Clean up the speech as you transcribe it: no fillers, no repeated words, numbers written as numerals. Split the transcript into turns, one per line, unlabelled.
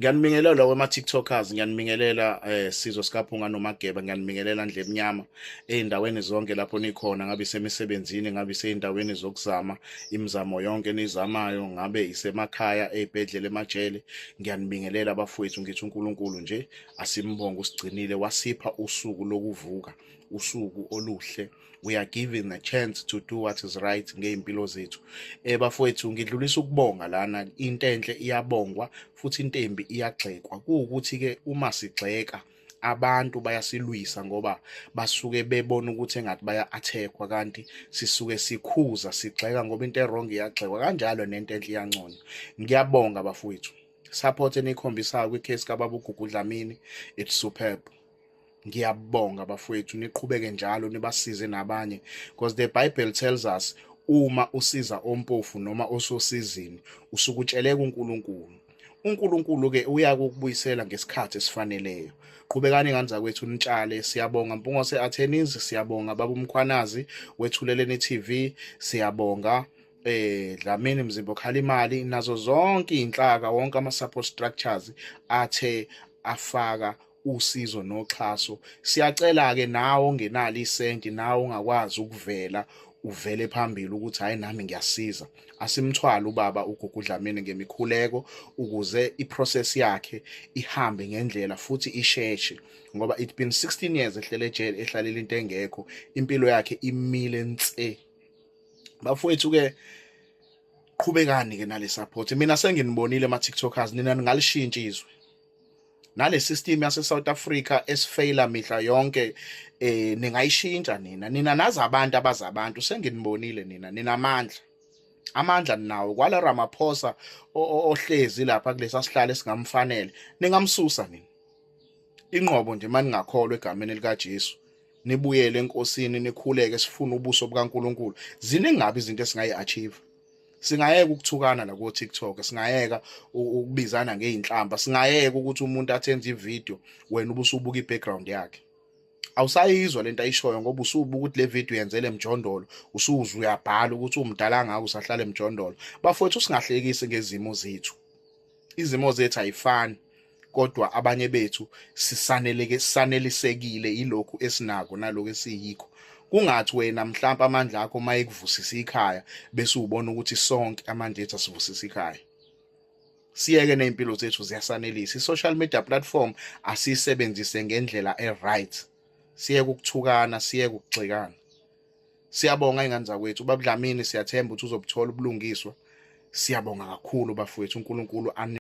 Ngiyanibingelela wema-TikTokers, ngiyanibingelela sizwe sikaPhunga noMageba, ngiyanibingelela Ndlemnyama ey'ndaweni zonke lapho nikhona, ngabe isemisebenzini, ngabe isey'ndaweni zokuzama imizamo yonke eniyizamayo, ngabe isemakhaya, ey'bhedlela, emajele. Ngiyanibingelela bafowethu, ngithi uNkulunkulu nje asimbonge, usigcinile wasipha usuku lokuvuka, usuku oluhle. We are given a chance to do what is right ngey'mpilo zethu. Bafowethu, ngidlulisa ukubonga lana. Into enhle iyabongwa futhi into embi iyagxekwa. Kuwukuthi-ke uma sigxeka, abantu bayasilwisa ngoba basuke bebona ukuthi engathi baya-attack-wa, kanti sisuke sikhuza, sigxeka ngoba into e-wrong iyagxekwa, kanjalo nento enhle iyanconywa. Ngiyabonga bafowethu, support eniyikhombisayo kwi-case kababa uGugu Dlamini, it's superb. Ngiyabonga bafowethu, niqhubeke njalo nibasize nabanye, because the Bible tells us uma usiza ompofu noma ososizini, usukutsheleka uNkulunkulu. UNkulunkulu ke uyakukubuyisela ngesikhathi esifaneleyo. Qhubekani ngane zakwethu, nitshale. Siyabonga Mpungose Attorneys, siyabonga baba uMkhwanazi wethuleleni TV, siyabonga Dlamini Mzimba Khalimali, nazo zonke inhlaka, wonke ama support structures athe afaka usizo noxhaso. Siyacela ke nawe ongenalo isenti, nawe ongakwazi ukuvela uvele phambili ukuthi hayi, nami ngiyasiza, asimthwala ubaba uGugu Dlamini ngemikhuleko ukuze iprocess yakhe ihambe ngendlela futhi isheshe, ngoba it been 16 years ehlele ejele, ehlalela into engekho, impilo yakhe imile nse. Bafowethu ke, qhubekani ke nale support. Mina senginibonile ama TikTokers, nina ningalishintsha izwe nale system yase South Africa esifeyila mihla yonke. Ningayishintsha nina, nina nazi abantu abazabantu. Senginibonile nina, ninamandla, amandla ninawo. Kwala Ramaphosa ohlezi lapha kulesa sihlalo esingamfanele, ningamsusa nina. Inqobo nje maningakholwa egameni lika Jesu, nibuyele enkosini, nikhuleke, sifune ubuso bukaNkuluNkulu, ziningabi izinto esingayi-achieve. Singayeka ukuthukana la ko TikTok, singayeka ukubizana ngeinhlamba, singayeka ukuthi umuntu athenze ivideo, wena ubusubuka ibackground yakhe, awusayizwa lento ayishoyo ngoba usubuka ukuthi le video yenzele emjondolo, usuze uyabhala ukuthi umdala ngako usahlala emjondolo. Bafowethu, singahlekisi ngezimo zethu, izimo zethu ayifani, kodwa abanye bethu sisaneleke, sanelisekile yilokhu esinako nalokhu esiyikho. Kungathi wena mhlawumbe amandla akho uma ekuvusisa ikhaya, bese ubona ukuthi sonke amandla ethu asivusisa ikhaya. Siyeke, nezimpilo zethu ziyasanelisa. I-social media platform asiyisebenzise ngendlela e-right, siyeke ukuthukana, siyeke ukugxekana. Siyabonga ingane zakwethu. Ubaba Dlamini siyathemba ukuthi uzobuthola ubulungiswa. Siyabonga kakhulu bafowethu, uNkulunkulu.